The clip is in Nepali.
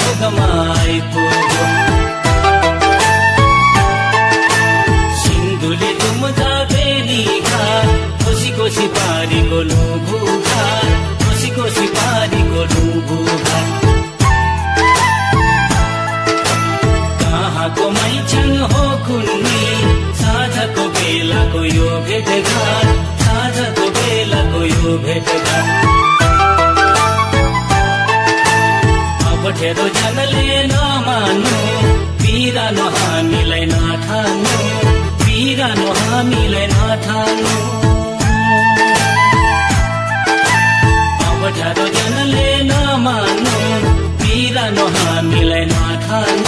भोगमा आइपुग्यो सिन्धुली दुम्जा बेली घाट कोसी कोसी पारीको लुभु घाट कोसी कोसी पारीको लुभु घाट कहाँको मैचन हो कुन्नी साँझको बेलाको यो भेटघाट साँझको बेलाको यो भेटघाट अब ठेरो जनले नमान्नु बिरानो हामीलाई नठान्नु बिरानो हामीलाई नठान्नु अब ठेरो जनले नमान्नु बिरानो हामीलाई नठान्नु